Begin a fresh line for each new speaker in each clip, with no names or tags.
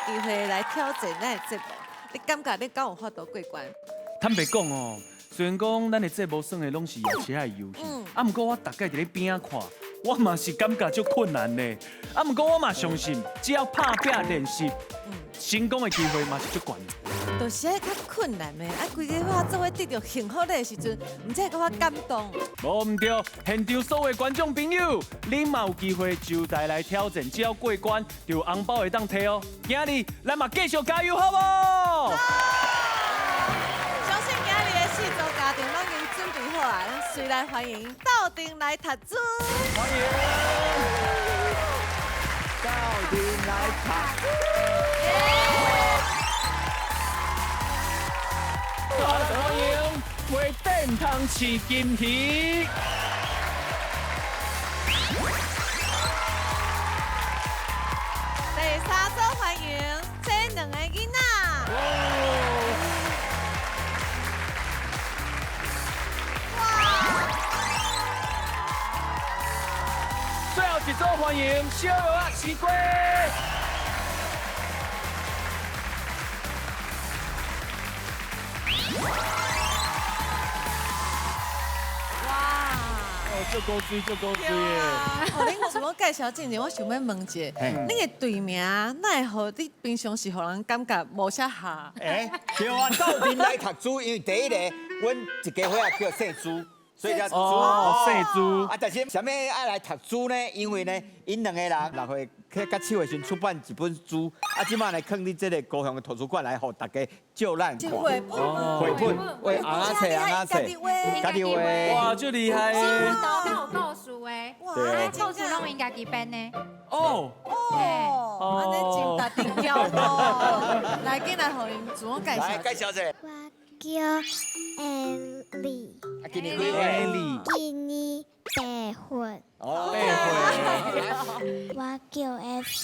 機會來挑戰咱的節目，你感覺你敢有法度過關？
坦白講哦，雖然講咱的節目耍的攏是夜市仔的遊戲，啊，毋過我逐擺佇咧邊仔看，我嘛是感覺足困難的。啊，毋過我嘛相信，只要拍拚練習，成功的機會嘛是足懸。
就是愛較困難的，啊，規家伙做伙得著幸福的時陣，毋知會閣較感動。
無毋對，現場所有觀眾朋友，恁嘛有機會就台來挑戰，只要過關就有紅包會當提哦。今日咱嘛繼續加油，好無？
相信今日的四組家庭攏已經準備好啊，咱隨來歡迎鬥陣來讀書。
歡迎。
鬥陣來讀書。
歡迎雞底毋通飼金魚。
第三組歡迎這兩个囡仔。哇！
最後一組歡迎小蚵仔西瓜。
哇！
哦，足古錐，足古錐的。
哦，恁自我介紹之前，我想欲問一下，恁的隊名哪會予你平常時予人感覺無啥合？
欸，對啊，鬥陣來讀書，因為第一個，阮一家伙仔叫姓朱，所以叫朱。
哦，姓朱。
啊，但是啥物愛來讀書呢？因為呢，𪜶兩個人6歲去甲手的時陣出版一本書，啊，這擺呢囥佇這個高雄的圖書館來，予大家借咱看。
繪本。
繪本，畫尪仔冊，尪仔冊，家己畫。
哇，足厲害的。
新聞都有故事的，哇，故事攏𪜶家己編的。
哦。
哦，按呢真值得驕傲。來，緊來予𪜶自我介紹。
來，介紹者。
我叫艾莉。
啊，今年幾歲？
今年八歲。
哦，
八歲。我叫艾莉。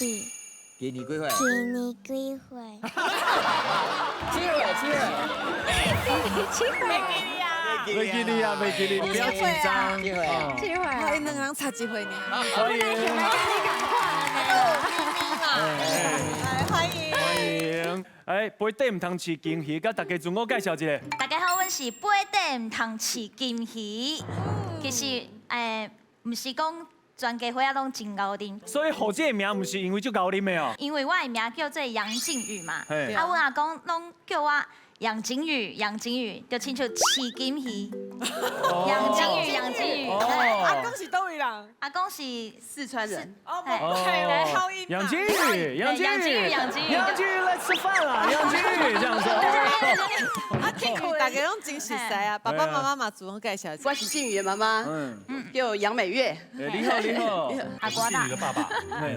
今年幾歲？
今年幾歲？
七歲，七歲。
七歲。
袂記你啊，袂記你，不要緊張。
七歲。
七歲。
哇，𪜶兩個人差一歲爾。
歡迎。
來，歡迎。
歡迎。哎，杯底毋通飼金魚，佮大家自我介紹一下。
大家好，阮是杯底毋通飼金魚。其實，毋是講全家伙仔攏真𠢕啉。
所以，予這个名毋是因為足𠢕啉的哦。
因為我的名叫做楊靖宇嘛，啊，阮阿公攏叫我楊靖宇，楊靖宇，就親像飼金魚。楊靖宇，楊靖宇。
阿公是佗位人？
阿公是
四川人。
哦，對，口音。
楊靖宇，楊靖宇，楊靖宇，楊靖宇來吃飯啦！楊靖宇這樣子。
啊，大家攏真熟似啊！爸爸媽媽嘛自我介紹。
我是靖宇的媽媽，叫楊美月。
你好，你好。
阿國
靖宇的爸爸，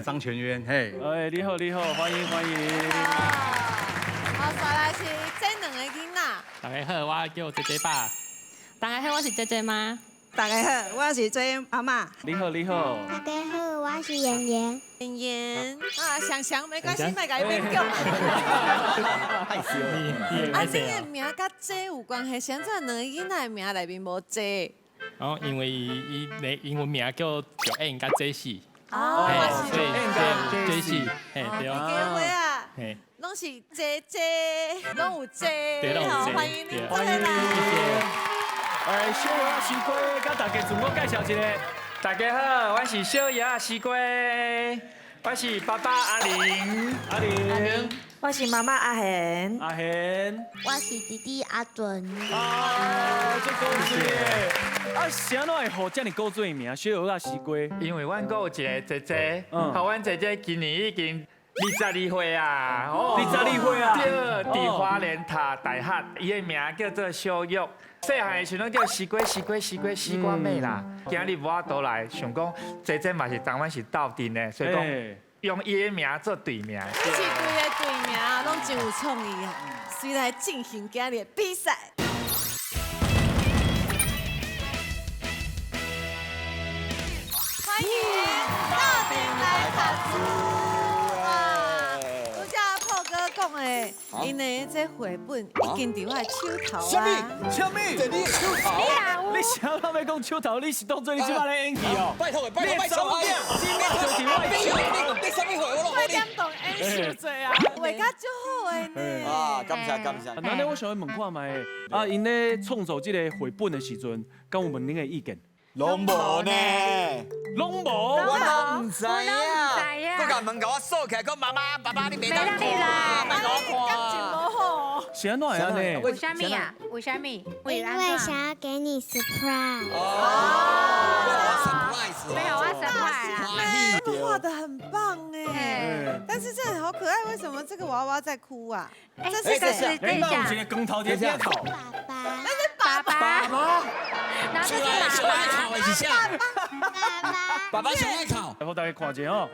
張全淵，嘿。
哎，你好，你好，歡迎歡迎。
好，再來是這兩个囡仔。
大家好，我叫姐姐爸。
大家好，我是姐姐媽。
大家好，我是姐阿嬤。
你好，你好。
大家好，我是妍妍。
妍妍啊，翔翔沒關係，莫共伊勉強。
害羞。
啊，這个名佮這有關係，啥怎兩个囡仔的名內面無這？
哦，因為伊的英文名叫叫燕佮傑西。
哦，
所以傑西，嘿對。
機會啊。
嘿。
攏是姐姐，攏有這，
好，
歡迎恁做伙來。
哎，小蚵仔西瓜，佮大家自我介紹一下。
大家好，我是小蚵仔西瓜，我是爸爸阿玲，
阿玲，
我是媽媽阿賢，
阿賢，
我是弟弟阿准。
啊，足古錐的。啊，啥怎會予這麼古錐的名？小蚵仔西瓜。
因為阮閣有一個姐姐，予阮姐姐今年已經22歲啊，22
歲啊，
對，佇花蓮讀大學，伊的名叫做小玉。細漢的時陣叫西瓜，西瓜，西瓜，西瓜妹啦。今日無法度來，想講姐姐嘛是當阮是鬥陣的，所以講用伊的名做隊名。
這是規个隊名攏真有創意啊！隨來進行今日的比賽。歡迎鬥陣來讀書。哇！拄才破哥講的，𪜶的這繪本已經佇我的手頭啊。
啥物？啥物？在你的手頭？
你啥攏欲講手頭？你是當做你這擺咧演戲哦？
拜託，拜託，拜託，
你就佇我的手頭。
你啥物貨？我攏予你。
點動演
傷濟啊！
畫甲足好的呢。
啊，感謝感謝。
那呢，我想欲問看覓，啊，𪜶咧創作這個繪本的時陣，敢有問恁的意見？
攏無呢，
攏無，
我攏毋知影。閣共門共我鎖起來，講媽媽爸爸你袂當看，莫共我看。
感情無好。
是按怎會按呢？
為啥物啊？為啥物？
因為想要給你 surprise。
哦，surprise，
沒有我 surprise 啊。
畫得很棒哎，但是這好可愛，為什麼這個娃娃在哭啊？這是誰？
等一下，一個光頭在哭。
爸爸，
那是爸爸。
爸爸。
然後這是爸爸。
是啥？
爸爸。
爸爸上愛哭。
來，予大家看一下哦。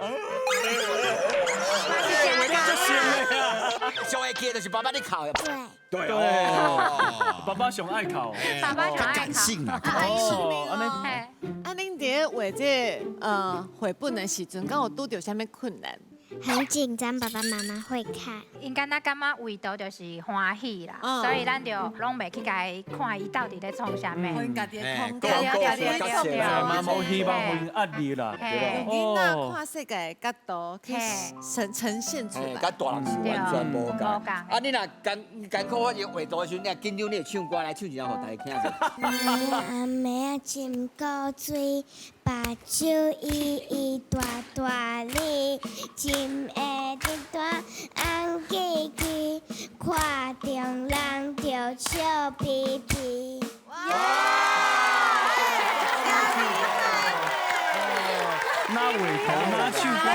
上愛記就是爸爸咧哭。
對。
對。爸爸上愛哭。
爸爸上愛哭。
感性啊，感性。
按呢。
啊，恁佇咧畫這繪本的時陣，敢有拄著啥物困難？
很緊張，爸爸媽媽會看。
𪜶敢若感覺畫圖就是歡喜啦，所以咱就攏袂去共伊看伊到底咧創啥物。
予𪜶家己的空間，
對對對對。
嘛無希望予𪜶壓力啦，
用囡仔看世界的角度去呈現出來。
佮大人是完全無仝。啊，你若艱艱苦，我畫圖的時陣，你若緊張，你會唱歌來唱一下，予大家聽者。
阿妹仔真古錐，目睭伊伊大大哩，真会日大红叽叽，看著人就笑皮皮。
哪畫圖哪唱歌，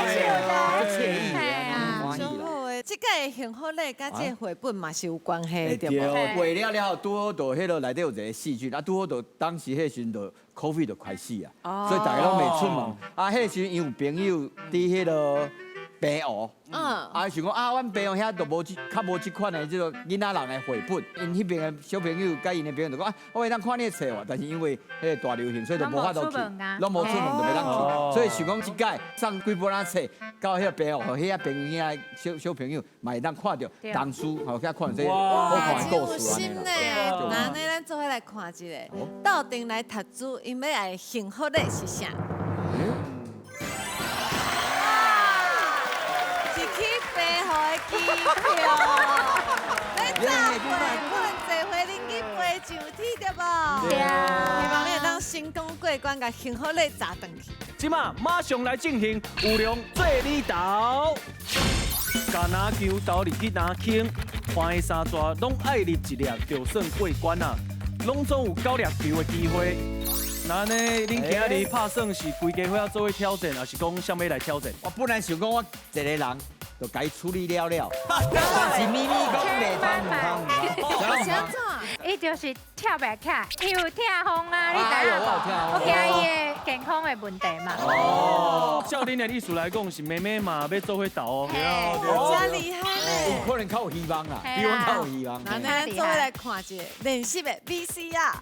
足愜意的。
這個幸福禮佮這個繪本嘛是有關係，對無？
畫了了後，拄好就彼落內底有一個細菌，啊，拄好就當時彼個時陣就 COVID 就開始啊，所以大家攏袂出門。啊，彼個時陣𪜶有朋友佇彼個平湖，啊，想講啊，阮平湖遐就無這較無這款的這個囡仔人的繪本，𪜶彼邊的小朋友佮𪜶的朋友就講啊，我會當看你的冊無？但是因為彼個大流行，所以就無法度去，攏無出門就袂當去。所以想講這擺送幾本仔冊到彼個平湖，予彼個朋友囝小小朋友嘛會當看著童書，予遐看這好看的故事按呢啦。
那按呢，咱做伙來看一下，鬥陣來讀書，𪜶欲愛幸福的是啥？是去平湖的機票，咧炸繪本，坐火輪去飛上天，對無？
對啊。
希望你會當成功過關，共幸福禮炸轉去。
這馬馬上來進行有量做你投，共籃球投入去籃坑，番的三蛇攏愛入一粒，就算過關啊！攏總有9粒球的機會。那呢，恁今仔日拍算是規家伙仔做伙挑戰，還是講啥物來挑戰？
我本來想講我一個人就共伊處理了了，但是咪咪講袂通毋通，
是按怎？
伊就是跳袂起來，伊有痛風啊，你知影無？我驚伊的健康的問題嘛。
哦，照恁的意思來講，是妹妹嘛欲做伙投哦。
真厲害呢！
有可能較有希望啦，比阮較有希望。
那咱做伙來看一下練習的 VCR。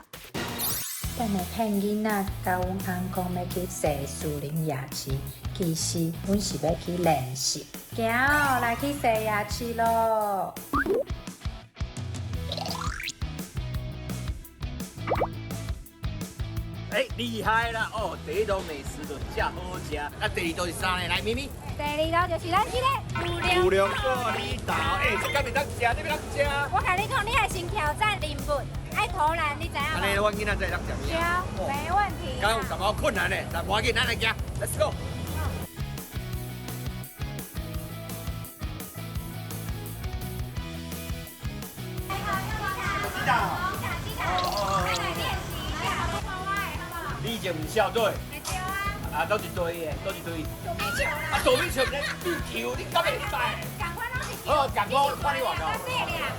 等下騙囡仔佮阮翁講欲去踅士林夜市，其實阮是欲去練習。行哦，來去踅夜市囉。
哎，厲害啦！哦，第一道美食就遮好食，啊，第二道是啥呢？來，咪咪。
第二道就是咱這個有
量做你投，哎，這敢袂當食，這欲當食。
我共你講，你愛先挑戰零分，愛投籃，你知影無？
按呢，阮囡仔才會當食。
對，沒問題。
敢有什麼困難的？來，無要緊，咱來行，Let's go。你就毋校队。啊，佗一队的，佗一队。啊，躲避球，你球，你敢会使？好，共我看你偌高。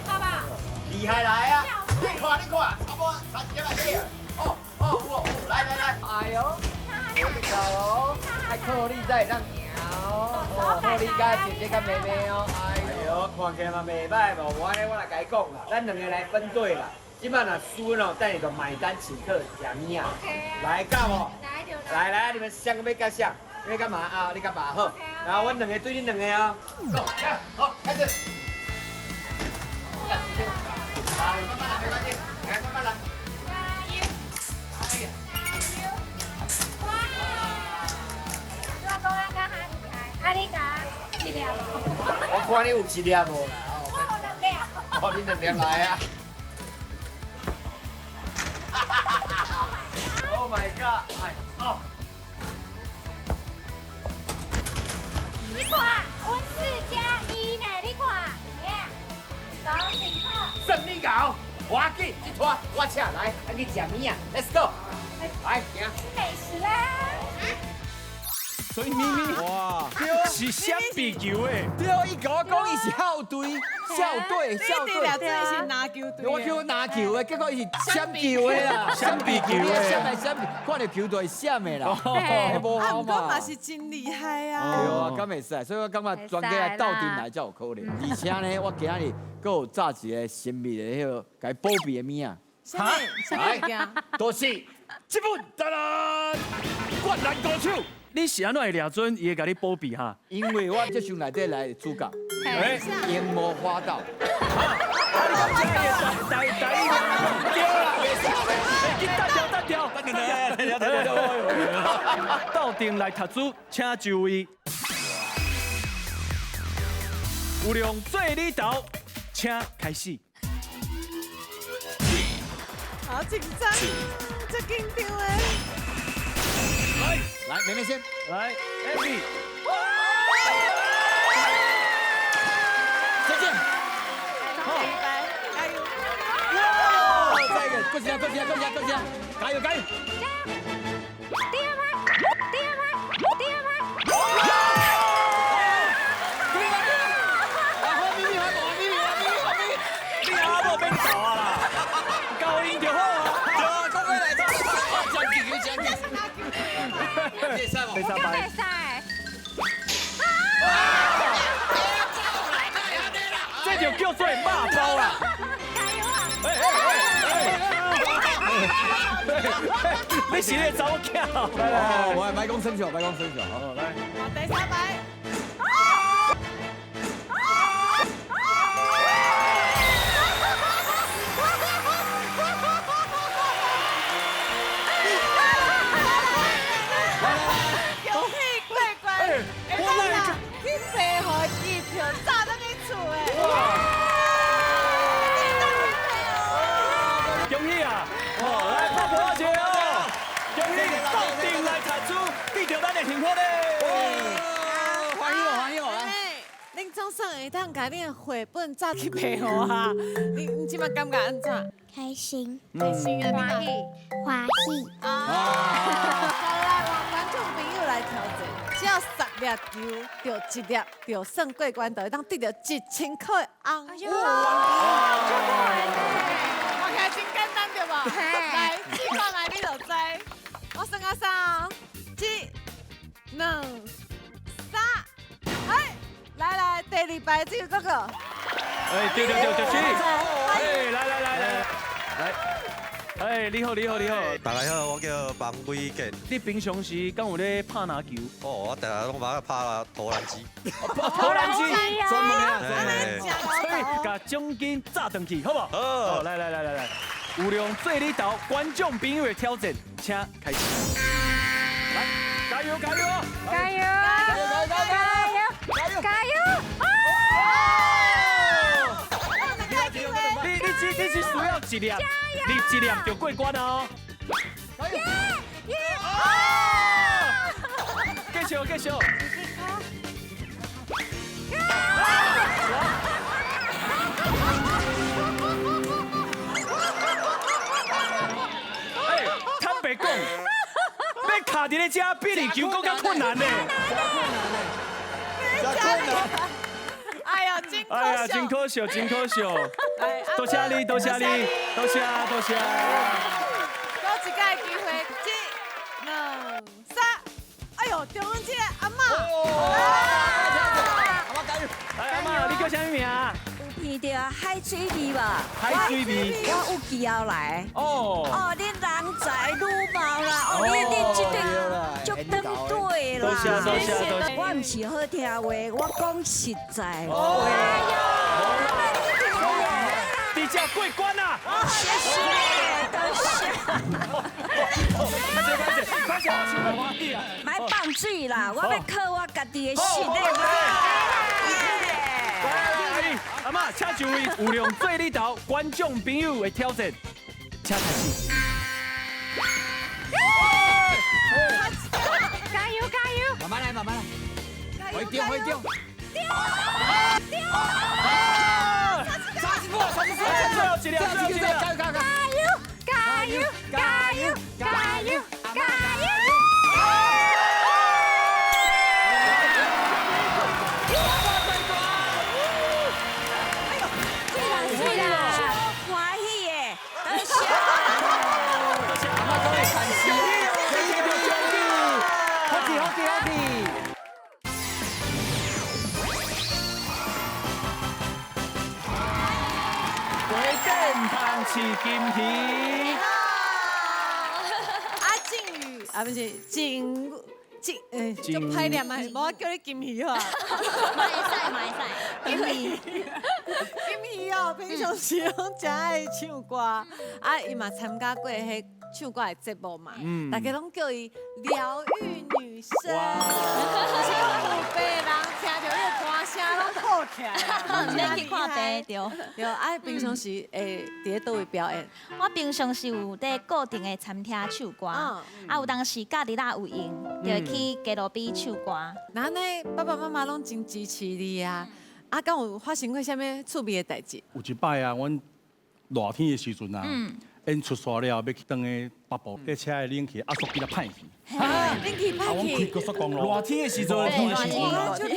好不好？
厉害来啊！你看，你看，差不多三点来起。哦哦哦，来来来，哎呦，我这高哦，爱靠你才会当赢哦。靠你佮姐姐佮妹妹哦。哎呦，看起来嘛袂䆀无，无按呢我来共伊讲啦，咱两个来分队啦。这摆若输了，等下就买单请客食物啊。来，敢无？来来，你们想欲佮啥？你欲干嘛啊？你干嘛好？然后阮两个对恁两个哦。Go，好，开始。来，慢慢来，没关系，来慢慢来。
加油！加油！哇！我讲啊，较厉害，啊你共一粒。
看你有一粒无啦？
我有两粒。
哦，你两粒来啊！Oh my god！哎，哦。
你看，阮4+1呢？你看，走，请客。
算你𠢕，我紧，这拖我请来，咱去食物啊，Let's go！来，行。
美食啦。
所以咪咪
哇，
是闪避球的。
对，伊共我讲伊是校队，校队，校队。
你是篮球队。
我叫篮球的，结果伊是闪球的啦，
闪避球的，
闪来闪，看著球队闪的啦，无
好嘛。啊，嘛是真厉害啊。
对啊，敢会使，所以我感觉专家来斗阵来才有可能。而且呢，我今日阁有炸一个神秘的彼个，共伊保庇的物仔。
啥物？啥物件？
都是
这本当当，灌篮高手。你是按怎会掠准伊会共你保庇哈？
因为我这箱内底来的主角，樱木花道。
台台对啦，紧搭掉搭掉，搭掉。斗阵来读书，请就位。有量做你头，请开始。
好紧张，足紧张的。
来，来，妹妹先，
来，Abby，
再见，
好，加油，
哇，再一个，过去啊，过去啊，过去啊，过去啊，加油，加油，
第二拍，第二拍，第二拍，
哇！
你阿某免投啊啦，交因就好啊，
对啊，讲过来，讲球，讲球。
第三排。这就叫做肉包啦！
加油啊！
你是咧查某囝？
来来，我莫讲生笑，莫讲生笑，好
来。
第三排。会当共你的绘本炸去白予啊！你这摆感觉按怎？
开心，
开心啊！
欢喜，
欢喜
啊！好来，换观众朋友来挑战，只要10粒球，中1粒，就算过关，就会当得到1000块红包。哇！看起来真简单对无？来，试看觅你就知。我算啊三，一、两、三，哎！来来，第二排这个哥哥。
哎，对对对对，是。哎，来来来来来，哎，你好你好你好。
大家好，我叫王伟建。
你平常时敢有咧拍篮球？
哦，我定定拢捌拍投篮机。
投篮机，
专门啊，
所以共奖金炸转去，好不好？好，来来来来来，有量做你头，观众朋友的挑战，请开始。来，加油加油！
加油！
加油加油
加油！加油！
你只需要一粒，你一粒就过关了哦。
耶耶！
继续继续。哎，坦白讲，欲卡伫咧遮比你球阁较困难呢。
哎呀，真可惜！
哎呀，真可惜，真可惜！多谢你，多谢你，多谢多谢。
阁一摆机会，一、两、三。哎呦，中间这个阿嬷。
阿嬷加油！
哎，阿嬷，你叫啥物名？
有闻到海水味无？
海水味。
我有记后来。哦。哦，你人才女貌啦！哦，你这对足登对啦。
多谢多谢多谢。
我毋是好听话，我讲实在话。
你这过关啦！
谢谢，多谢。
快点，快点，
莫放水啦，我欲靠我家己的实力。
阿嬤，请就位，有量做你头，观众朋友的挑战，请开始。
加油加油！
慢慢来，慢慢来。回丢回丢。
丢丢！
三十步，三十步，
最后一粒，最后一粒，
加油加油
加油加油加油加油！
饲金鱼。
啊，靖宇啊，不是靖靖，就歹念啊，无我叫你金鱼啊。
嘛会使，嘛会使。
金鱼，金鱼哦，平常时拢真爱唱歌，啊，伊嘛参加过彼唱歌的节目嘛，大家拢叫伊疗愈女神，就是讲有病人听著彼个歌声拢好起来。
毋免去看病对。
对，啊，平常时会伫咧佗位表演？
我平常时有伫固定的餐厅唱歌，啊，有当时假日仔有闲，就会去街路边唱歌。
那按呢，爸爸妈妈拢真支持你啊！啊，敢有发生过啥物趣味的代志？
有一摆啊，阮热天的时阵啊，演出煞了，欲去转去北部，彼车的冷气压缩机咧歹去，
冷气歹去。
阮开高速公路，
热天的时阵，
热天的时阵。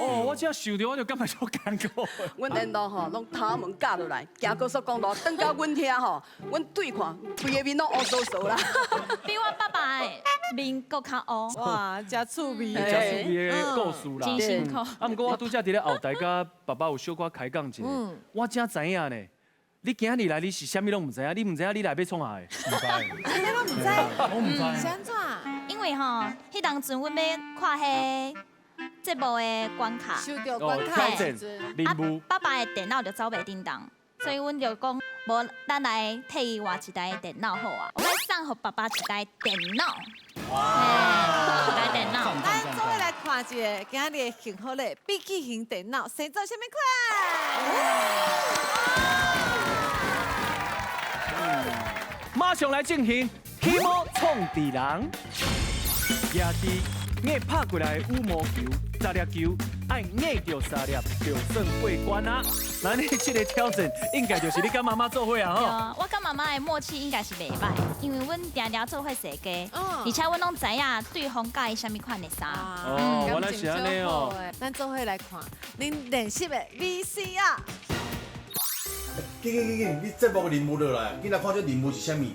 哦，我只要想著我就感觉足艰苦。
阮沿路吼，拢头门轧落来，行高速公路，转到阮遐吼，阮对看，规个面拢乌嗖嗖啦。
比我爸爸的面阁较乌。
哇，真趣味，
真趣味的故事啦。
真辛苦。
啊，毋过我拄才伫咧后台佮爸爸有小可开讲一下，我才知影呢。你今日来，你是啥物拢毋知影，你毋知影你来欲创啥的？
毋知。
你拢毋知？
我毋知。
是按怎？
因为吼，彼当阵阮欲看彼节目的关卡，
收著关卡
的时阵，任务。
爸爸的电脑就走袂振动，所以阮就讲，无咱来替伊换一台电脑好啊。我送予爸爸一台电脑。哇！一台电脑。
咱做伙来看一下今日的幸福礼笔记型电脑生做啥物款？
马上来进行起毛创治人，举伫硬拍过来的羽毛球，10粒球爱硬著3粒，就算过关啊！那你这个挑战应该就是你佮妈妈做伙啊吼。
我佮妈妈的默契应该是袂歹，因为阮定定做伙踅街，而且阮拢知影对方佮意啥物款的衫。
哦，原来是按呢哦。
咱做伙来看，恁练习的 VCR。
紧紧紧紧，你节目的任务落来，紧来看这任务是啥物？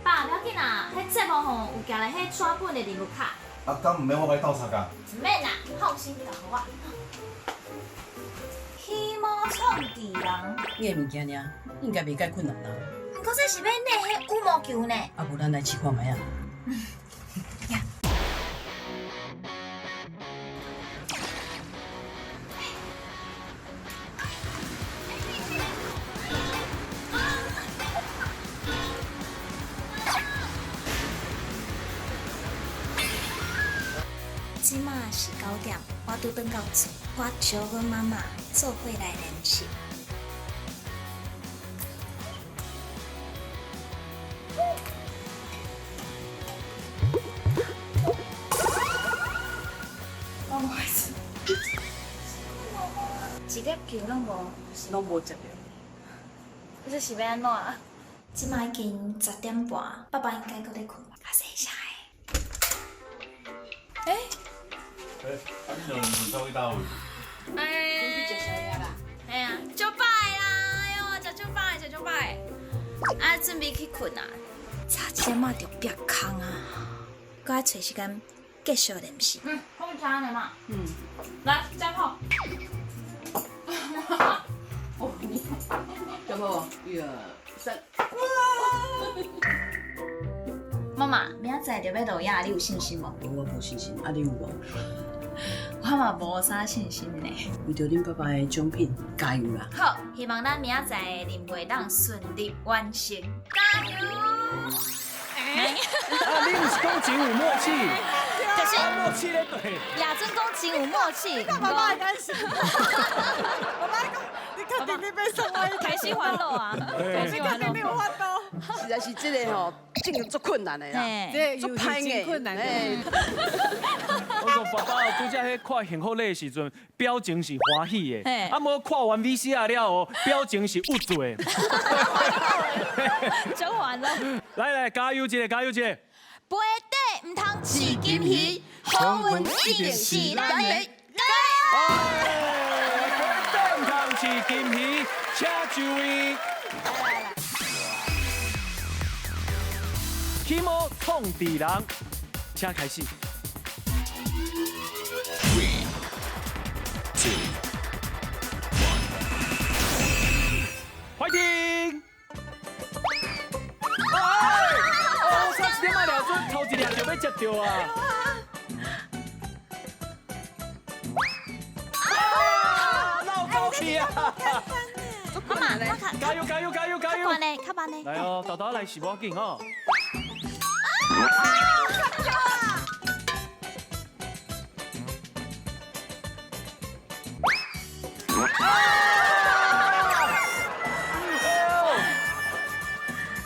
爸，不要紧啦，彼节目吼有寄来彼纸本的任务卡。
啊，敢毋免我共你斗相共？
毋免啦，放心交予我。起毛创治人。
你的物件尔，应该袂介困难啦。
毋过这是欲捏彼羽毛球呢。
啊，无咱来试看觅啊。
这马是9点，我拄转到厝，我招阮妈妈做伙来练习。我无意思，一粒球拢无，
拢无接著。
这是欲按怎？这马已经10点半，爸爸应该阁咧睏吧？较细声的。
欸，啊，你两个是走去佗位？
欸，
去食宵夜啦。
哎呀，足饱啦！哎呦，食足饱，食足饱。啊，准备去睏啊。早一点仔就煏空啊，阁爱揣时间继续练习。嗯，好食呢嘛。嗯，来，加泡。
哦，加泡，一、二、三。
妈妈，明仔载就欲落雨，你有信心无？
我无信心，啊，你有无？
我嘛无啥信心呢。
为著恁爸爸的奖品，加油啦！
好，希望咱明仔载的任务会当顺利完成，加油！
啊，你毋是讲真有默契？
就是
默契咧对。
亚尊讲真有默契。
妈妈会担心。妈妈讲，你确定你欲送我？
开始烦恼啊！
你确定你有法度？
实在是这个吼，真足困难的啦，
足歹的困难的。
我讲爸爸拄才彼看幸福礼的时阵，表情是欢喜的，啊，无看完 VCR 了后，表情是郁卒的。
足烦了。
来来，加油一下，加油一下。
杯底毋通饲金鱼，好运一定是咱的。
加油！杯底毋通饲金鱼，请就位。起毛创治人，请开始。
Three, two, one.
fighting！哎，哦，差一点仔了，准头一粒就欲接著啊！啊，闹狗去啊！
妈妈，
加油加油加油加油！
较慢咧，较慢咧。
来哦，豆豆来是无要紧哦。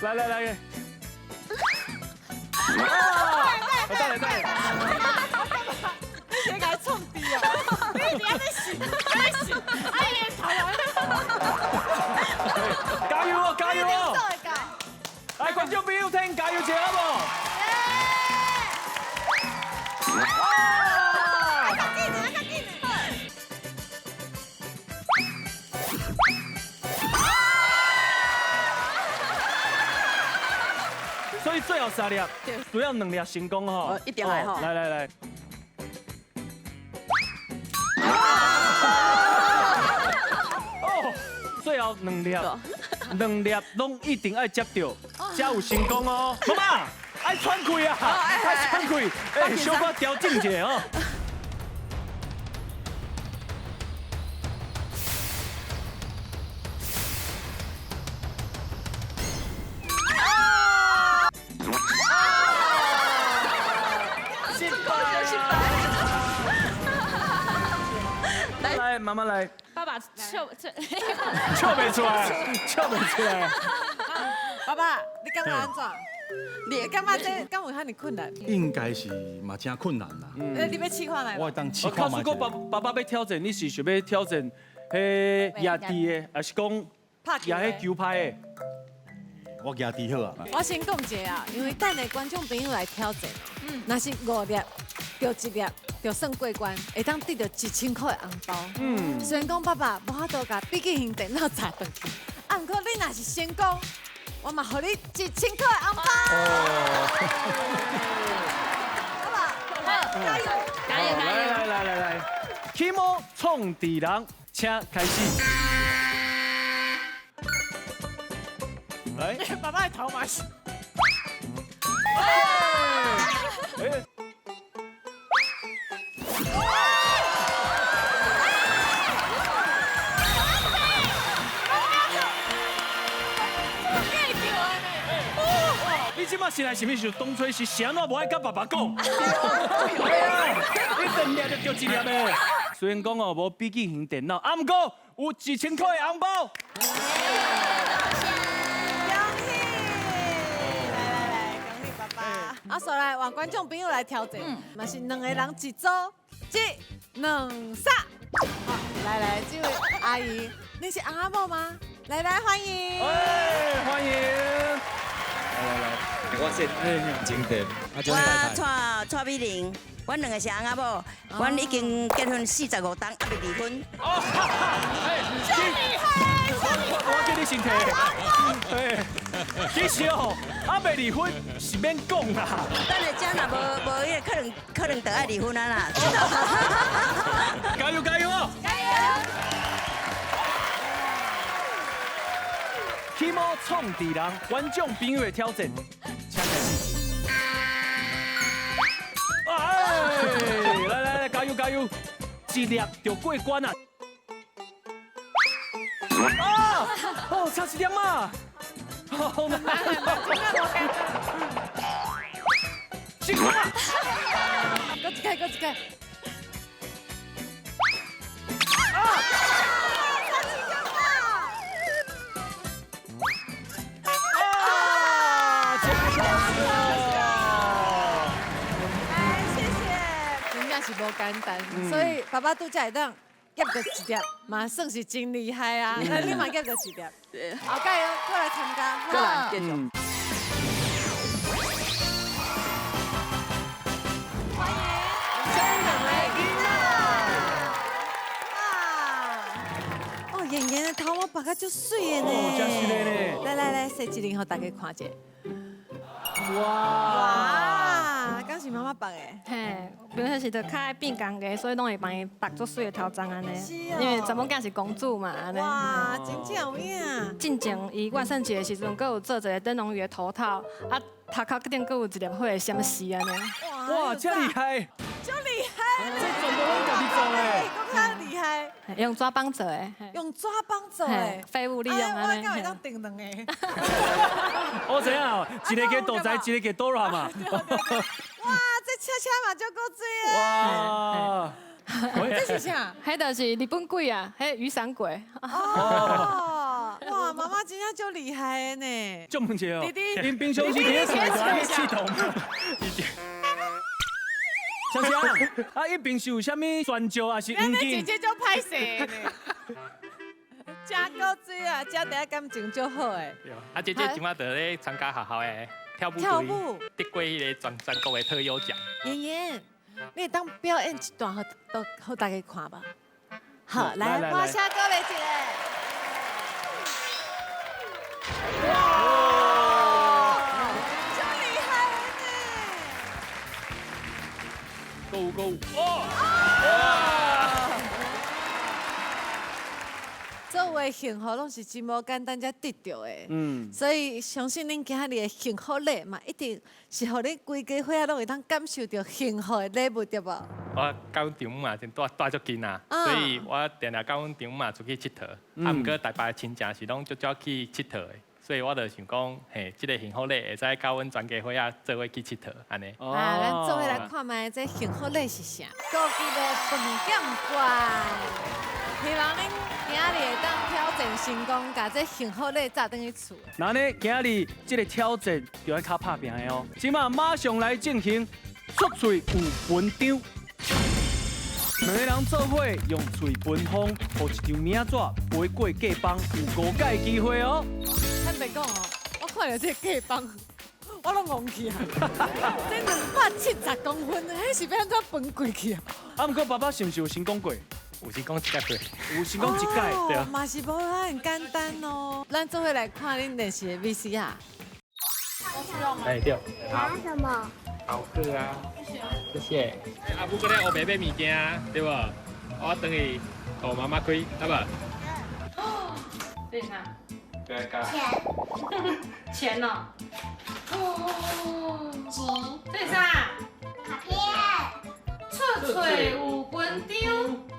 来来来，啊！等下等下，
你先共创治啊！你伫遐咧想，咧想，哎呀，头来。
加油哦，加油哦！来，观众朋友听，加油一下好无？啊！
较紧的，较紧的。
所以最后三粒，主要两粒成功吼，
一定来吼。
来来来。哦，最后两粒，两粒拢一定爱接著，才有成功哦。妈妈，爱喘气啊，爱喘气，哎，小可调整一下哦。来，妈妈来。
爸爸笑笑，
笑袂出来，笑袂出来。
爸爸，你感觉按怎？你感觉这敢有遐尔困难？
应该是嘛真困难啦。
欸，你欲试看觅？
我会当试看觅。
假使讲爸爸爸欲挑战，你是想欲挑战彼举箸的，还是讲举彼球拍的？
我举箸好啊。
我先讲一下啊，因为等下观众朋友来挑战，若是五粒著一粒，就算过关，会当得著1000块的红包。虽然讲爸爸无法度共笔记型电脑载转去，啊，毋过你若是成功，我嘛予你1000块的红包。爸爸，加油！
加油！加油！
来来来来，起毛创治人，请开始。来，
爸爸的头嘛是。
哎。你这马现在是毋是当初是啥怎无爱佮爸爸讲？对啊，你两粒就著一粒的。虽然讲哦，无笔记型电脑，啊，毋过有1000块的红包。
恭喜！来来来，恭喜爸爸！啊，所来换观众朋友来挑战，嘛是两个人一组，一、两、三。好，来来，这位阿姨，你是翁仔某吗？来来，欢迎。
哎，欢迎。来来来，
我是金德，
我蔡蔡美玲，阮两个是翁仔某，阮已经结婚45冬，犹未离婚。
哦，哎，
这厉害，
我叫你先提。哎，其实哦，犹未离婚是免讲啦。
等下这若无无彼个，可能就爱离婚啊啦。
加油加油哦！
加油！
起毛创治人，观众朋友的挑战，请开始。哎，来来来，加油加油！一粒就过关啊！啊！哦，差一点啊！好难！辛苦啊！
阁一摆，阁一摆。是无简单，所以爸爸拄才会当夹著一粒，嘛算是真厉害啊！那你嘛夹著一粒，好，加油，过来参加，
过来继续。
欢迎生两个囡仔。哇！哦，妍妍的头毛拔甲足媠的呢，
哦，真是的呢。
来来来，洗一轮，予大家看一下。
哇！
哇，敢是妈妈拔的？
嘿，平常时就较爱变工个，所以拢会帮伊拔足媠的头鬃按呢。因为查某囝是公主嘛，按呢。
哇，真正有影。
进前伊万圣节的时阵，阁有做一个灯笼鱼的头套，啊，头壳顶阁有一粒火的闪丝按呢。
哇，这厉害！
这厉害！
这全部拢家己做的。
阁较厉害。
用纸板做的。
用纸板做的。
废物利用按呢。
我敢会当订两个？
我知影，一个叫杜仔，一个叫 Dora 嘛。
哇，这车车嘛足古锥的。
哇！
这是啥？
彼就是日本鬼啊，彼雨伞鬼。
哦，哇，妈妈真正足厉害的呢。
足问一下哦，
弟弟，
恁平常时伫咧厝内佚佗吗？香香，啊，伊平时有啥物专招还是黄
金？姐姐足歹势的呢。真古锥啊，这底下感情足好的。
啊，姐姐今仔就咧参加学校的跳舞队，得过彼个全国的特优奖。
妍妍，你会当表演一段，予大家看吧。好，来，我先过来一个。哇，足厉害的呢！
购物购物，哇！
做为幸福拢是真无简单才得著的，所以相信恁今仔日的幸福礼嘛，一定是予恁规家伙仔拢会当感受著幸福的礼物，对无？
我佮阮丈母嘛，真蹛足近啊，所以我定定佮阮丈母嘛出去𨑨迌，啊，毋过台北的亲戚是拢足少去𨑨迌的，所以我就想讲，嘿，这个幸福礼会使佮阮全家伙仔做伙去𨑨迌，按呢。
啊，咱做伙来看觅这幸福礼是啥？高级的饭店券。希望恁今仔日会当挑战成功，共这幸福礼炸转去厝。
那呢，今仔日这个挑战就爱较拍拚的哦。这马马上来进行出喙有分张，两个人做伙用喙分风，予一张名纸飞过隔枋，有5摆机会哦。
坦白讲哦，我看著这隔枋，我拢戆去啊！这270公分，彼是欲按怎分过去啊？
啊，毋过爸爸是毋是有成功过？
有成功一摆过，
有成功一摆，对啊。
嘛是无遐简单哦。咱做伙来看恁练习的 VCR。
哎对。
拿什么？
好喝啊！谢谢。阿母阁咧乌白买物件，对无？我转去予妈妈开，好无？
哦，这是啥？
钱。
钱哦。哦。
钱。
这是啥？
卡片。
出喙有分张，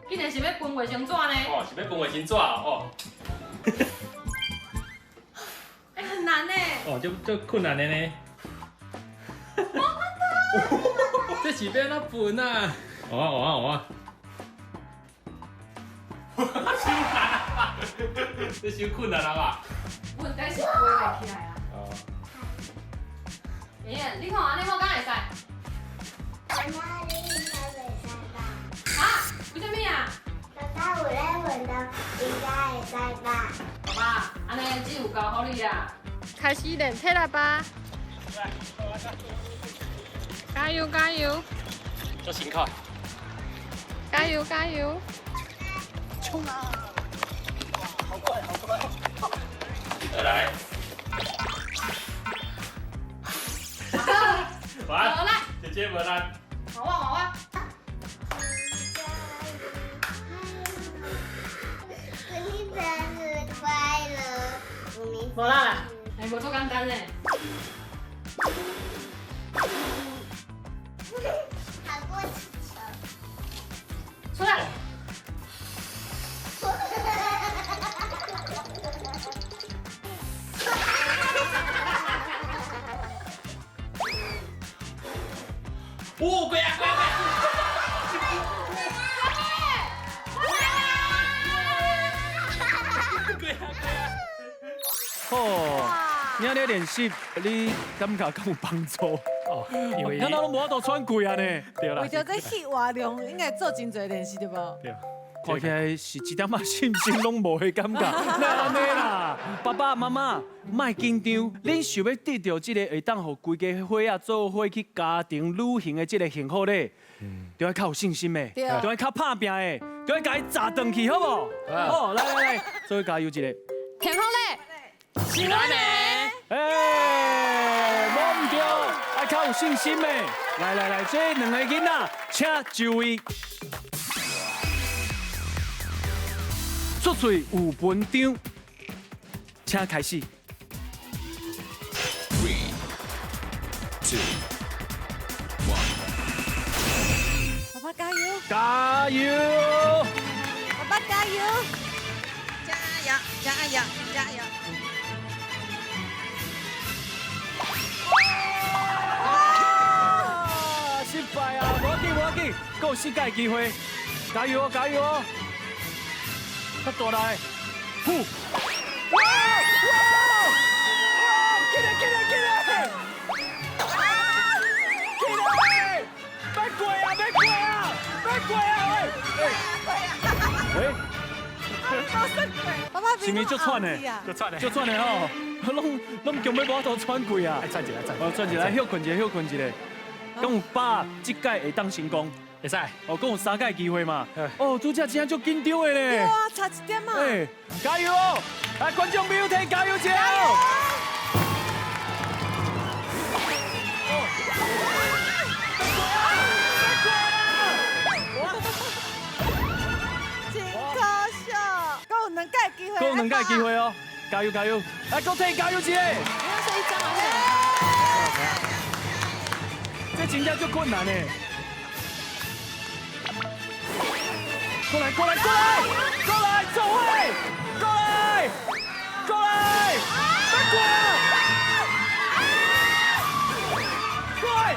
竟然是欲分卫生纸呢？
哦，是欲分卫生纸哦。
哎，很难呢。
哦，就困难的呢。这是欲按怎分啊？哦哦哦。伤难啊！这伤困难了吧？
问题是飞袂起来啊。哦。妍妍，你看按呢我敢会使？
妈妈，你应该袂使吧？
啊？为啥物啊？
爸爸有咧问到，应该会使吧？
爸爸，按呢只有交予你啊。开始练体力吧！加油加油！
足辛苦。
加油加油！
冲啊！好快好快！再来。
无力。
姐姐无力。
我我。
祝你生日快乐！
无力啦，哎，无做简单呢。
跑过气球。
出来。
哦，过啊过啊过！
哦，你按呢练习，你感觉敢有帮助？
哦，因为
敢若拢无法度喘气啊呢。
对啦
为著这肺活量，应该做真济练习对无？
对。
看起来是一点仔信心拢无的感觉，那按呢啦，爸爸妈妈莫紧张，恁想欲得著这个会当予规家伙仔做伙去家庭旅行的这个幸福礼，就爱较有信心的，就爱较拍拚的，就爱共伊砸转去，好无？好，来来来，做伙加油一下。
幸福礼，
是咱的。
哎，无毋对，爱较有信心的。来来来，这两个囡仔，请就位。出喙有文章，请开始。
Three, two, one.
爸爸加油！
加油！
爸爸加油！
加油！加油！加油！
啊，失败啊！无要紧，无要紧，阁有四届机会，加油哦，加油哦！较大力，呼！哇哇哇！起来起来起来！起来！欲过啊！欲过啊！欲过啊！喂！喂！
爸爸
是毋是足喘的？
足喘的，
足喘的吼，拢拢强欲无法度喘气啊！
喘一下，
哦，喘一下，歇睏一下，歇睏一下。敢有把这届会当成功？
会使。
哦，阁有三届机会嘛。哦，拄才真正足紧张的咧。
对啊，差一点啊。
哎，加油哦！来，观众朋友，替加油一下！
真可惜，阁有两届机会。
阁有两届机会哦，加油加油！来，阁替加油一下！
你要说一张还是两张？
这真正足困难的。过来过来过来过来，走位！过来过来，别过来！过来！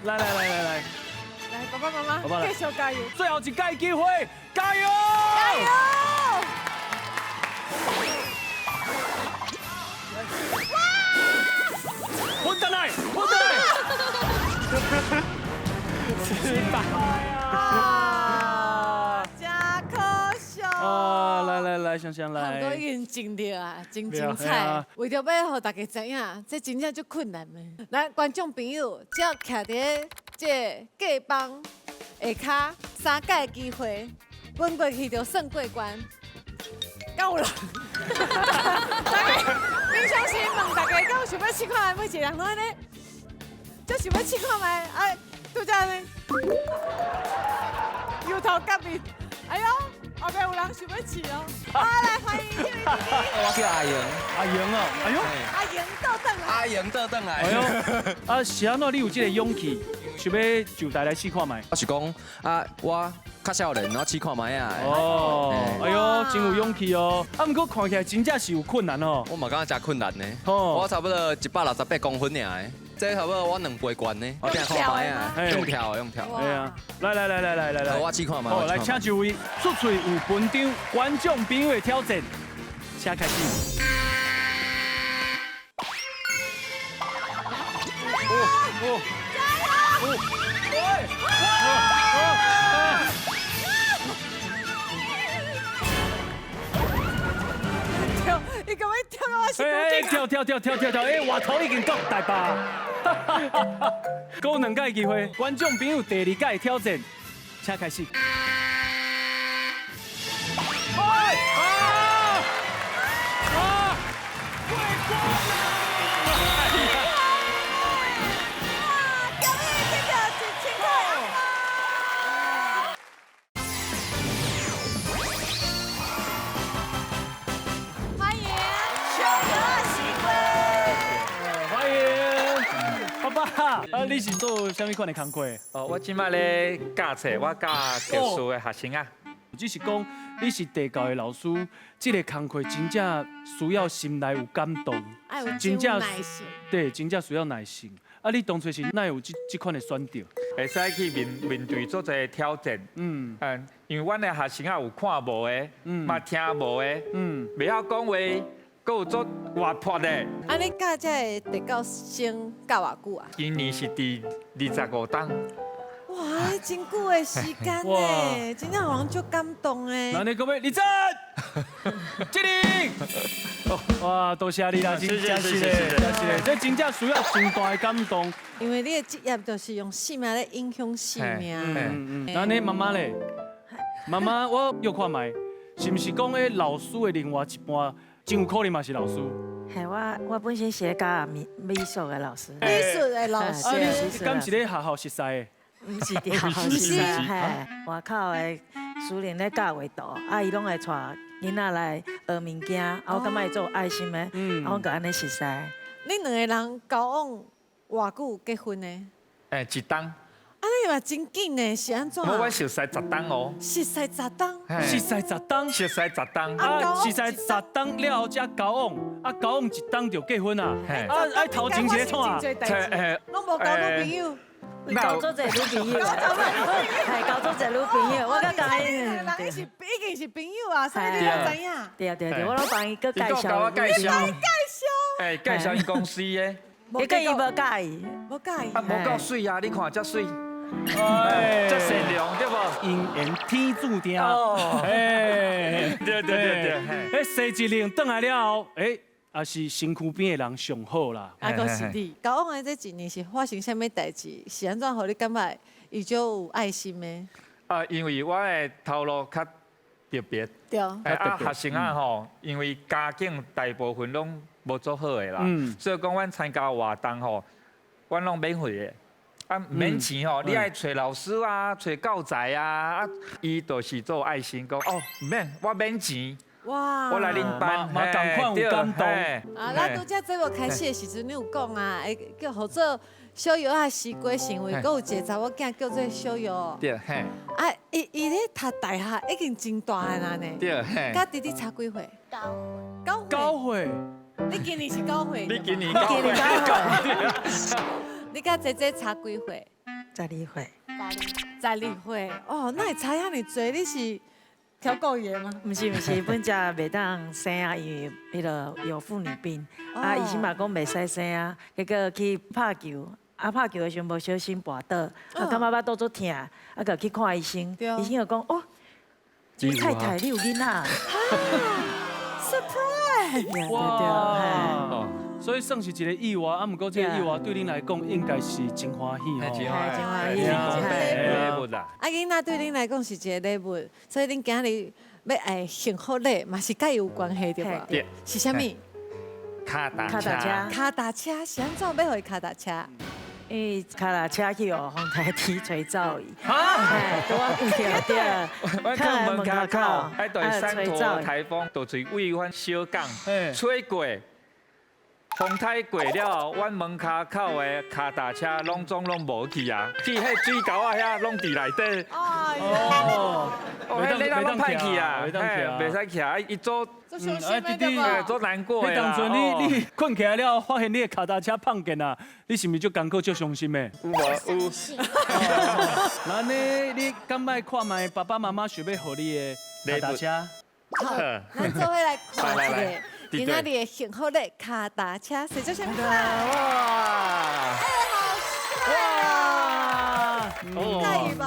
来来来来来，
来，爸爸妈妈，继续加油！
最后一届机会，加油！
加油！
混蛋来，混蛋来！
失败
啊！真可惜。
啊，来来来，香香来。
都已经尽力啊，真精彩。为著欲予大家知影，这真正足困难的。咱观众朋友，只要徛伫这个隔帮下跤三届机会，滚过去就算过关。够了。大家平常时问大家，敢有想欲试看觅？每一个人拢按呢，足想欲试看觅啊，拄才按呢，摇头夹面。哎哟，后壁有人想欲试哦。好，来欢迎这位弟弟。
我叫阿莹，
阿莹哦，哎哟，
阿莹倒转来。
阿莹倒转来。
哎哟，啊，是按怎你有这个勇气，想欲上台来试看觅？
我是讲啊，我较少年，我试看觅啊。
哦，哎哟，真有勇气哦。啊，毋过看起来真正是有困难哦。
我嘛感觉真困难呢。我差不多168公分尔，这差不多我2倍悬呢。我听看觅啊，用跳的，用跳。
对啊，来来来来来来来，
我试看觅。
好，来，请就位，出喙有文章，观众朋友的挑战，请开始。哦哦，
加油！
喂，
跳，伊共我跳到我身
哎，跳跳跳跳跳跳，哎，外头已经到台北。阁有两届机会，观众朋友第二届挑战，请开始。哎啊啊！过关啦！
恭喜得到1000块红包！欢迎小鹅西瓜，
欢迎爸爸。啊，你是做啥物款的工课？
哦，我这摆咧教册，我教特殊的学生啊。
只是講你是地教的老師，這个工課真正需要心內有感動，
真正耐心，
對，真正需要耐心。啊，你當初是哪有這款的選擇？
會使去面對做一個挑戰。因為阮的學生啊有看無的，嘛聽無的，袂曉講話，閣有足活潑的。
啊，你教這个特教生教偌久啊？
今年是第25冬。
哇，真久的時間呢，真正予人足感動的。
那你各位，立正，起立。哇，多謝你啦，真正是的，真是的，這真正需要真大的感動。
因為你的職業就是用生命咧影響生命。
那你媽媽咧？媽媽，我約看覓，是毋是講彼老師的另外一半，真有可能嘛是老師？
係我本身是教美術的老師。
美術的老師。
啊，你敢是咧學校熟似的？
毋是佇學校熟似，嘿，外口的私人咧教畫圖，啊，伊攏會帶囡仔來學物件，啊，我感覺伊足有愛心的，啊，我就按呢熟似。
恁兩个人交往偌久結婚的？
欸，一冬。
啊，你嘛真緊呢，是按怎？
我熟似10冬哦。
熟似10冬。
熟似10冬。
熟似10冬。
啊，熟似10冬了後才交往，啊，交往一冬就結婚啊。啊，啊，頭前是咧創啊？
攏無交女朋友。
交做一個女朋友，係交做一個女朋友，我閣共伊。
人是已經是朋友啊，所以你都知影。
對對對，我攏幫伊閣介紹。
我介紹。
介紹。
欸，介紹伊公司的。
結果伊無佮意。
無佮意。
啊，無夠媠啊！你看遮媠。哎，遮善良對無？
姻緣天注定。哦。哎，
對對對對。
哎，生一輪轉來了後，欸。啊，是身軀邊的人上好啦。
啊，閣是你交往的這一年是發生啥物代誌？是按怎予你感覺伊足有愛心的？
啊，因為我的頭路較特別。
對。
啊，學生仔吼，因為家境大部分攏無足好的啦，所以講阮參加活動吼，阮攏免費的。啊，免錢吼，你愛揣老師啊，揣教材啊，啊，伊就是做愛心，講哦，免，我免錢。
哇！
我來恁班，
嘛仝款有感動。
啊，咱拄才節目開始的時陣，你有講啊，會叫予做小藥仔西瓜，成為閣有一个查某囝叫做小藥。
對嘿。
啊，伊咧讀大學已經真大漢啊呢。
對嘿。
佮弟弟差幾歲？9歲。
9歲。
你今年是9歲？
你今年9歲。
你佮姐姐差幾歲
？12歲。
12歲。哦，哪會差遐爾濟？你是？挑故意的嗎？
毋是毋是，本遮袂當生啊，因為彼个有婦女病，啊，醫生嘛講袂使生啊，結果去拍球，啊拍球的時陣無小心跋倒，啊感覺腹肚足疼，啊就去看醫生，醫生就講哦，太太你有囡仔
，surprise！
哇，所以算是一個意外，啊，毋過這個意外對恁來講應該是真歡喜吼，
真歡喜，禮物啦。
啊，囡仔對恁來講是一個禮物，所以恁今日欲愛幸福禮嘛是佮伊有關係對無？
對。
是啥物？
跤踏車。
跤踏車是按怎欲予伊跤踏車？
因為跤踏車去予風台天吹走去。
哈？
對，對對。
我看門跤口，啊，對山陀颱風，就隨阮小港吹過。風台過了後，阮門跤口的跤踏車攏總攏無去啊，去彼水溝仔遐攏佇內底。
哦，
哦，彼个攏歹去啊，袂使去啊，伊做，
啊，弟弟，
做難過的
啦。彼當陣你睏起來了後，發現你的跤踏車放見啊，你是毋是足艱苦、足傷心的？
有無有。
那呢，你敢欲看覓爸爸媽媽想欲予你的跤踏車？
好，咱做伙來看一下。今仔日的幸福禮跤踏車，誰做啥物？
哇！
哎，好帥啊！佮意無？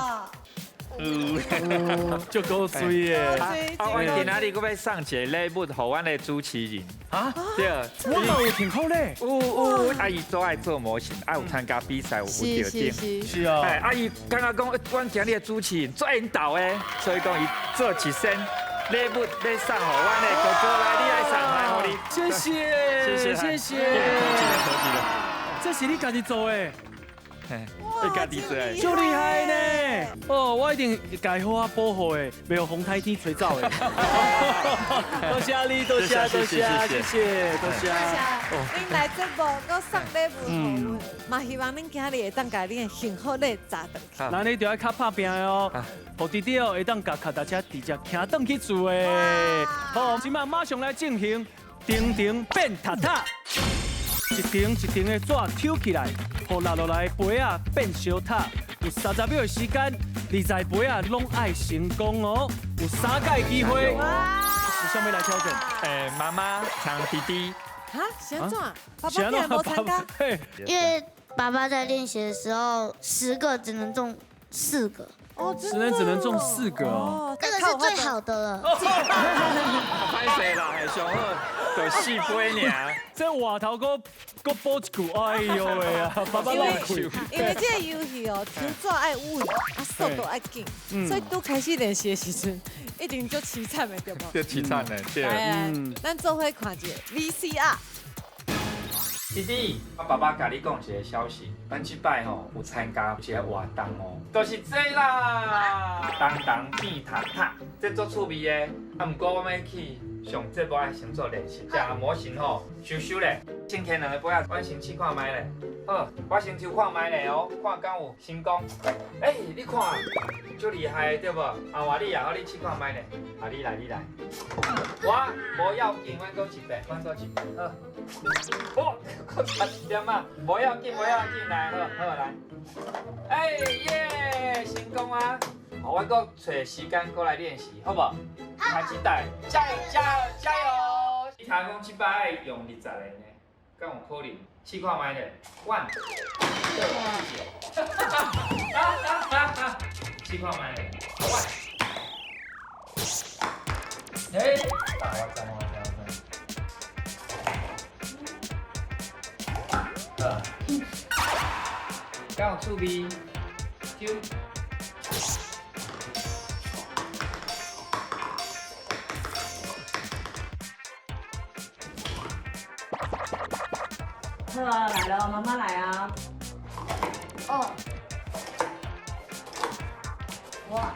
有，足古媠的。
啊，阮今仔日閣欲送一个禮物予阮的主持人。
啊？
對，
我嘛有幸福禮。
有，啊，伊做愛做模型，啊有參加比賽，有得獎。
是啊。
哎，啊伊感覺講，阮今日的主持人最緣投的，所以講伊做一身。禮物欲送予阮的哥哥來，你來送來，予你。
謝謝，謝謝，謝謝。這是你家己做的？
会家己做。
足厉害呢！哦，我一定共伊好好保护的，袂予风台天吹走的。多谢你，多谢，多谢，谢谢，多谢。
恁来节目，阁送礼物予阮，嘛希望恁今日会当共恁的幸福礼炸转去。
那你就爱较拍拚的哦，予弟弟哦会当共脚踏车直接骑转去厝的。好，这摆马上来进行层层变塔塔，一层一层的纸抽起来，予落落来杯仔变烧塔。有30秒的时间，20杯仔拢爱成功哦，有3届机会。是啥物来挑战？
妈妈抢弟弟。
哈？是按怎？爸爸竟然无参加？
因为爸爸在练习的时候，10个只能中4个。
哦，
10人只能中4个哦。
这个是最好的了。
歹势啦，系上好，就4杯尔。
这话头阁补一句，哎呦喂啊，爸爸落气。
因为这个游戏哦，抽纸爱稳，啊速度爱紧，所以拄开始练习的时阵，一定足凄惨的，对无？
足凄惨的，对。
咱做伙看一下 VCR。
弟弟，我爸爸共你讲一个消息，咱这摆吼有参加一个活动哦，就是这啦，当当变塔塔，这足趣味的。啊，毋过我欲去上节目爱先做练习，这模型吼收收咧，先摕两个杯仔，阮先试看觅咧。好，我先抽看觅咧哦，看敢有成功。欸，你看，足厉害的对无？阿华你也好，你试看觅咧。啊，你来，你来。我无要紧，阮阁一遍，阮阁一遍，好。哦，阁差一点仔，无要紧，无要紧，来，好好来。哎耶，成功啊！好，我阁找时间阁来练习，好无？开始带，加油加油加油！你听讲这摆爱用20个呢，敢有可能？试看觅咧，one，试看觅咧，one。哎，我知我知我知。好，敢有趣味？抽。
好啊，来了，妈妈来啊。
哦。哇。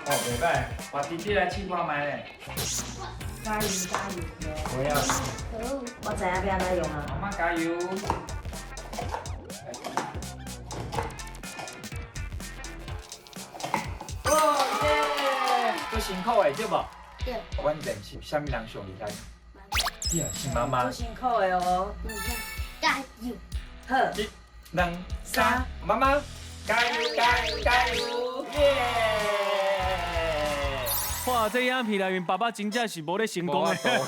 哦，袂歹，我弟弟来试看觅咧。
加油加油！
我要。
我知影欲按怎用啊。
妈妈加油。哦耶！足辛苦的对无？
对。
阮练习啥物人上厉害？对，是妈妈。
足辛苦的哦。
加油！
好。
一、两、三，妈妈，加油加油加油！耶！
哇，这影片内面爸爸真正是无咧成功的，
对，无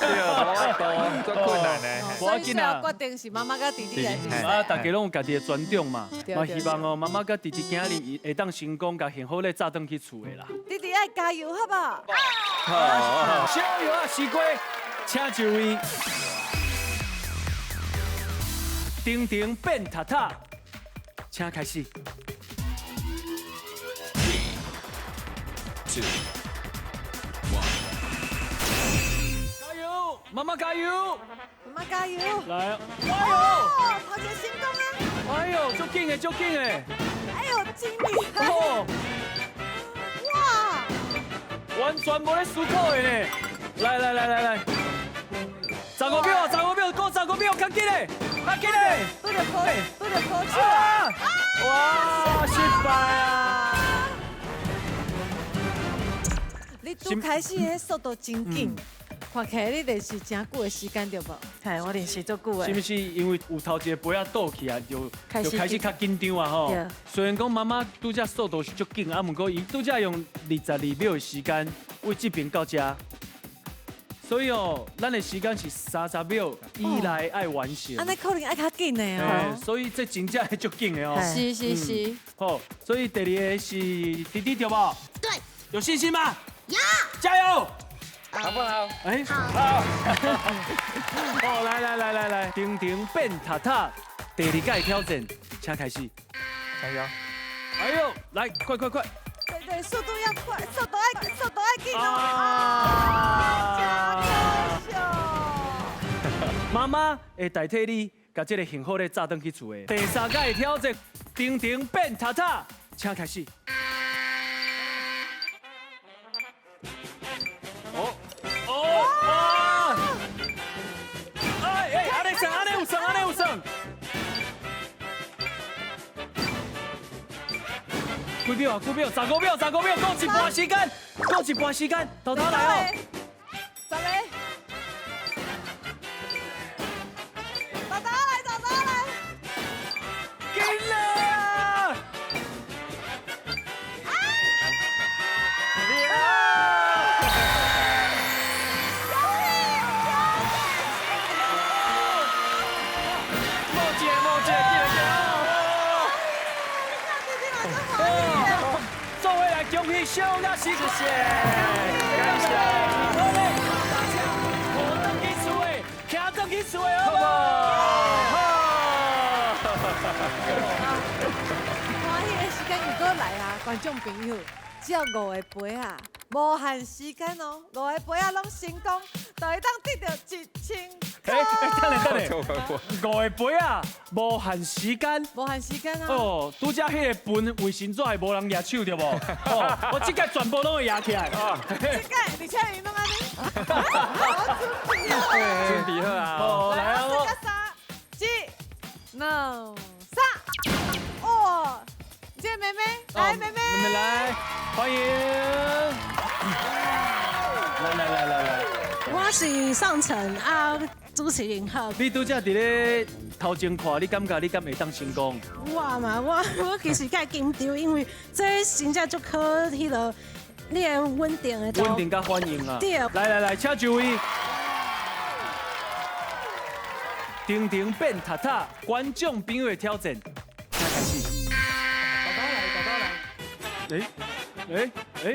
法度，足困难的。
所以最后决定是妈妈佮弟弟来比赛。
啊，大家拢有家己的专长嘛，嘛希望哦，妈妈佮弟弟今日会当成功，共幸福咧炸转去厝的啦。
弟弟爱加油，好无？
好，小药啊，西瓜，请就位。层层变塔塔，请开始。
3, 2, 1。
加油，妈妈加油！
妈妈加油！
来，哎
呦，头一个成功啊！
哎呦，足紧的，足紧的！
哎呦，真厉害！哇，
完全无咧思考的呢！来来来来来，15秒，15秒，过15秒，较紧的，较紧的！
拄著破，拄著破手啊！
哇，失败啊！
你拄开始彼速度真紧，看起来你练习真久的时间对无？
嘿，我练习足久的。
是毋是因为有头一个杯仔倒去啊，就开始较紧张啊吼？虽然讲妈妈拄则速度是足紧，啊，毋过伊拄则用22秒的时间为这边到遮，所以哦，咱的时间是30秒以内爱完成。
按呢可能爱较紧的哦。
所以这真正系足紧的哦。
是是是。
好，所以第二个是弟弟对无？
对。
有信心吗？
有。
加油！
好不好？
哎，好。哦，来来来来来，层层变塔塔，第二届挑战，请开始。
加油！
哎呦，来，快快快！
对对，速度要快，速度爱紧哦。啊！真可惜。
妈妈会代替你，共这个幸福咧炸转去厝的。第三届挑战，停停变塔塔，请开始。哦哦哇！哎哎，按呢算，按呢有算，按呢有算。几秒啊？几秒？15秒，15秒，够一半时间，够一半时间，豆豆来哦。
10个。豆豆来，豆豆来。
紧来啊！莫姐，莫姐，紧来哦！做伙来恭喜小亚师，谢谢，感谢。好嘞，大家回转去厝的，徛转去厝的，好无？好。
欢喜的时间又阁来啊，观众朋友，只要5个杯仔，无限时间哦，5个杯仔拢成功，就会当得到1000
哎，等下等下，5个杯仔，无限时间，
无限时间啊！
哦，拄则彼个饭卫生纸无人举手对无？哦，我这届全部拢会举起来。
这届而且伊拢按呢，我准备好，
准备好啊！
哦，来啊！
4、1、2、3，哇！这妹妹，来妹妹，
妹妹来，欢迎！来来来来来，
我是宋晨啊，主持人好。
你拄则伫咧头前看，你感觉你敢会当成功？
我嘛，我其实较紧张，因为这真正足考彼个你的稳定的。
稳定佮反应啊！
对。
来来来，请就位。停停变塔塔，观众朋友的挑战，请开始。豆豆来，豆豆来。哎哎哎！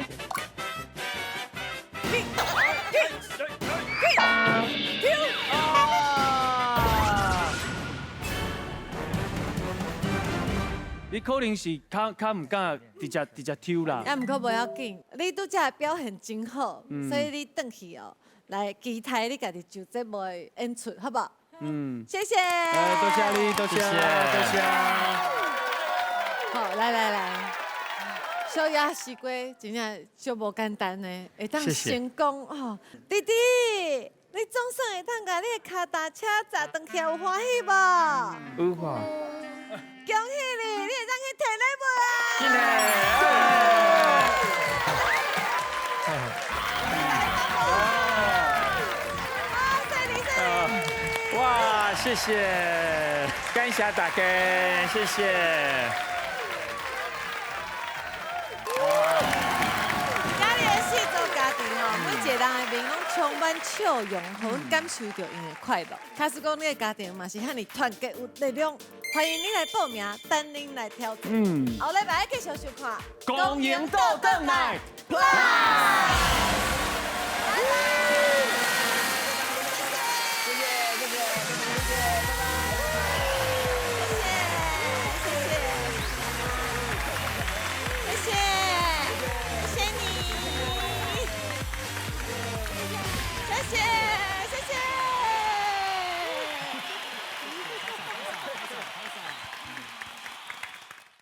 你可能是较毋敢直接抽啦。
啊，毋过无要紧，你拄则表现真好，所以你转去哦，来期待你家己上节目的演出，好无？
嗯，
谢谢。
多谢你，多谢，多谢。
好，来来来，小野西瓜真正足无简单呢，会当成功哦。弟弟，你总算会当共你的跤踏车载转去，有欢喜无？
有嘛。
恭喜你，你会当去提礼物啊！
真的。哇，谢谢，感谢大家，谢谢。
今日的四组家庭哦，每一个人的面拢充满笑容，予阮感受到𪜶的快乐。假使讲你的家庭嘛是遐尔团结有力量，欢迎你来报名，等恁来挑战。后礼拜继续收看《
公赢倒转来》。